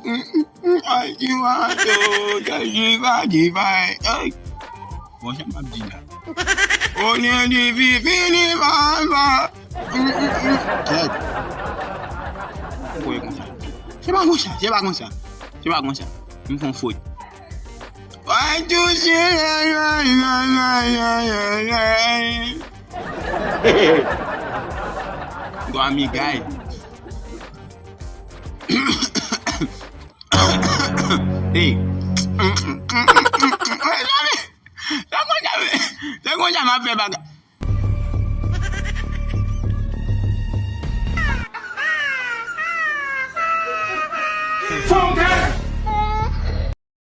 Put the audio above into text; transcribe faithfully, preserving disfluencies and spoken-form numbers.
Ay, diva, yo, diva, diva, ay. Bon, jan m ap di la. Olye di fi fini, va, va. Tèt. Ou kwè konsa. Se pa konsa, se pa konsa. Se pa konsa. M fè yon fot. Why do you Gwa migay. Hey. Se konsa, se konsa m ap fè bagay. Fòkè!